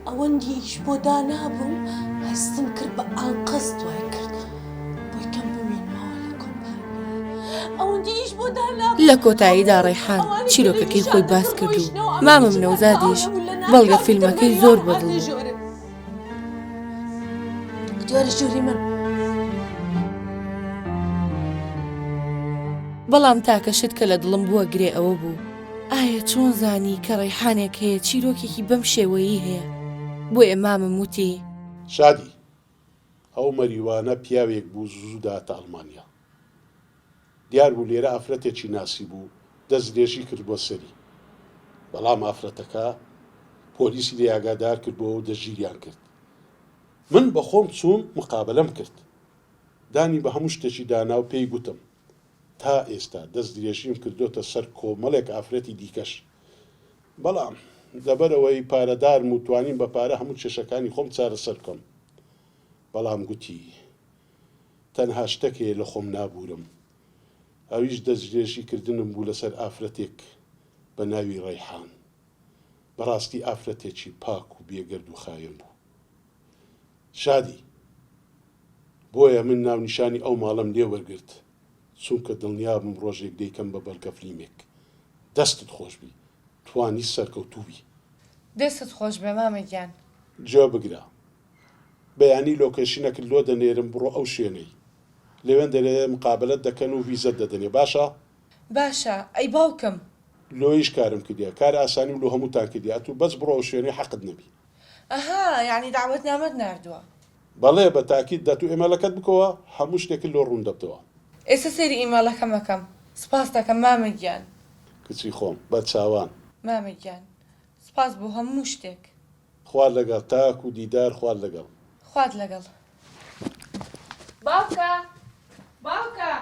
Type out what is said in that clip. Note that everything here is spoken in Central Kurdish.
ئەوەندی ئیش بۆ دانابووم هەستم کرد بە ئانقەست وای کرد بۆی کەم بمێنمەوە لە کۆمپانیا ئەوەندی ئیش بۆ دانابووم لە کۆتاییدا ڕەیحان چیرۆکەکەی خۆی باس کرد و مامم نەوزادیش بەڵگە فیلمەکەی زۆر بەدڵ بوو. دوارە ژووری من. بەڵام تاکە شت کە لە دڵم بووە گرێ ئەوە بوو ئایا چۆن زانی کە ڕەیحانێک هەیە چیرۆکێکی بەم شێوەیەی هەیە بۆیە مامم وتی. شادی، ئەو مەریوانە پیاوێک بوو زوو دەهاتە ئەڵمانیا. دیار بوو لێرە ئافرەتێکی ناسیبوو دەستدرێژی کردبووە سەری. بەڵام ئافرەتەکە پۆلیسی لێ ئاگادار کردبووەوە و دەستگیریان کرد. من بە خۆم چووم مقابەلەم کرد. دانی بە هەموو شتێکی دانا و پێی گوتم تا ئێستا دەستدرێژیم کردۆتە سەر کۆمەڵێک ئافرەتی دیکەش. بەڵام لەبەرئەوەی پارەدارم و توانیم بە پارە هەموو کێشەکانی خۆم چارەسەر بکەم. بەڵام گوتی تەنها شتەک هەیە لە خۆم نابوورم ئەویش دەستدرێژی کردنم بوو لەسەر ئافرەتێک بە ناوی ڕەیحان. بەڕاستی ئافرەتێکی پاک و بێگەرد و خاوێن بوو. شادی، بۆیە من ناونیشانی ئەو ماڵەم لێ وەرگرت چونکە دڵنیابووم ڕۆژێک دەیکەم بە بەڵگەفلیمێک. دەستت خۆشبی توانیت سەرکەوتوو بی. دەستت خۆشبێ مامە گیان. گوێ بگرە بەیانی location ەکت لۆ دەنێرم بڕۆ ئەو شوێنەی لەوێندەرێ مقابەلەت دەکەن و ڤیزەت دەدەنێ باشە؟ باشە ئەی باوکم. لۆیش کارم کردیە کار ئاسانیم لۆ هەمووتان کردیە ئەتوو بەس بڕۆ ئەو شوێنەی حەقت نەبی. ئەها یەعنی دەعوەتنامەت ناردووە. بەڵێ بە تاکید دەتوو ئێمەلەکەت بکەوە هەموو شتێکت لۆ ڕوون دەبتەوە. ئێستا سەیری ئیمێڵەکەم ئەکەم سوپاست دەکەم مامە گیان. کچی خۆم بە چاوان. مامە گیان سوپاس بۆ هەموو شتێک. خوات لەگەڵ تاکو دیدار خوات لەگەڵ. خوات لەگەڵ. باوکە باوکە.